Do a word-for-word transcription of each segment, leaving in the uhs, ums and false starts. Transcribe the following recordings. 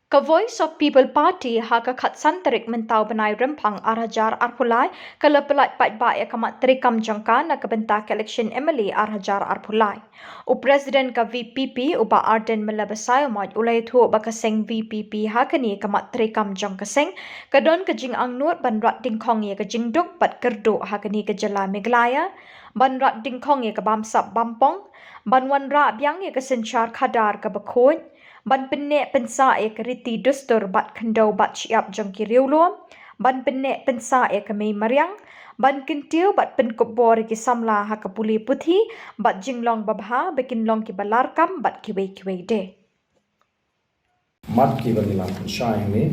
Ka Voice of People Party ha ka khatsan tarik mynta u bnai Rymphang arhajar arphew lai ka la pyllait paidbah ïa ka mat treikam jong ka na ka bynta ka election M L A arhajar arphew lai. U President ka V P P u Bah Ardent Miller Basaiawmoit u la ïathuh ba ka seng V P P ha kane ka mat treikam jong ka seng ka don ka jingangnud ban rat dyngkhong ïa ka jingduk bad kyrduh ha kane ka jylla Meghalaya, ban rat dyngkhong ïa ka bamsap bampong, ban wanrah biang ïa ka synshar khadar kaba khuid, ban pynneh pynsah ïa ka riti dustur bad khyndew bad shyiap jong ki riewlum, ban pynneh pynsah ïa ka mei mariang, ban kyntiew bad pynkup bor ïa ki samla ha ka pule puthi bad jinglong babha ba kin long kiba larkam bad kiwei kiwei de. Mat kiba ngi la pynshai hangne,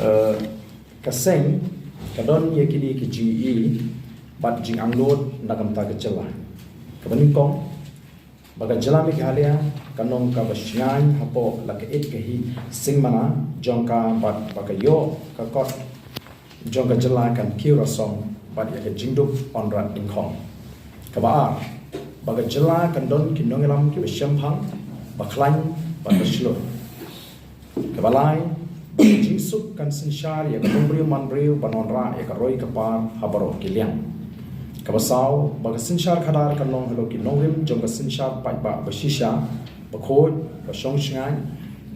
eh, ka seng ka don ïa kine ki jingïohi bad jingangnud na ka bynta ka jylla. Kaba nyngkong, ba ka jylla Meghalaya kan long kaba shngaiñ hapoh la ka ïit ka hi singmana jong ka bad ba ka ïoh ka kot jong ka jylla kan kiew rasong bad ïa ka jingduk yn rat dyngkhong. Kaba ar, ba ka jylla kan don ki nongïalam kiba shemphang, ba khlaiñ bad ba shlur. Kaba lai, ba ka jingsuk kan synshar ïa ka longbriew manbriew ban wanrah ïa ka roi ka par ha baroh ki liang. Kaba saw, ba ka synshar khadar kan long halor ki nongrim jong ka synshar paidbah ba shisha, ba khuid, ba shong shngaiñ,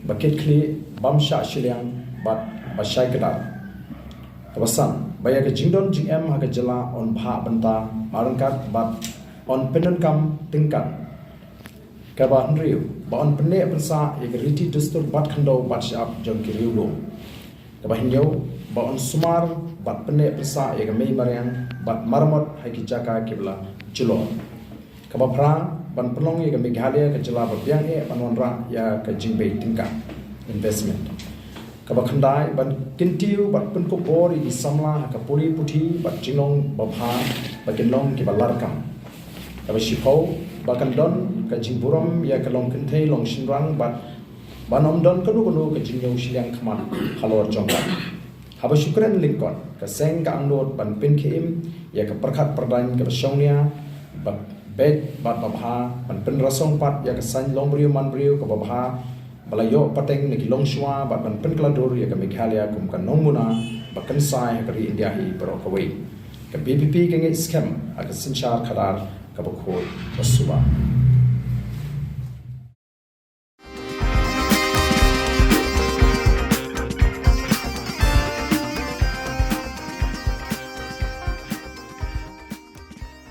ba kitkhlieh, bym shah shiliang bad ba shai kdar. Kaba san, ba ïa ka jingdon jingem ha ka jylla yn bha bynta, marryngkat bad yn pyndonkam tyngka. Kaba hynriew, ba yn pynneh pynsah ïa ka riti dustur bad khyndew bad shyiap jong ki riewlum. Kaba hynñiew, ba yn sumar bad pynneh pynsah ïa ka mei mariang bad maramot ha ki jaka kiba la jyllor. Kaba phra, ban pynlong ïa ka Meghalaya ka jylla ba biang eh ban wanrah ïa ka jingbei tyngka, investment. Kaba khyndai, ban kyntiew bad pynkup bor ïa ki samla ha ka pule puthi bad jinglong babha ba kin long kiba larkam. Kaba shiphew, ba kan don ka jingburom ïa ka long kynthei long shynrang bad ban ym don kano kano ka jingñiew shiliang khmat halor jong ka. Haba shu kren lyngkot, ka seng ka angnud ban pynkhie im ïa ka pyrkhat pyrdaiñ kaba shongnia, ba beit bad babha, ban pynrasong pat ïa ka saiñ longbriew manbriew kaba bha, ba la ïoh pateng na ki longshuwa bad ban pynkylla dur ïa ka Meghalaya kum ka nongmuna ba kynsai ha ka ri India hi baroh kawei. Ka V P P ka ngeit skhem ha ka synshar khadar kaba khuid ba suba.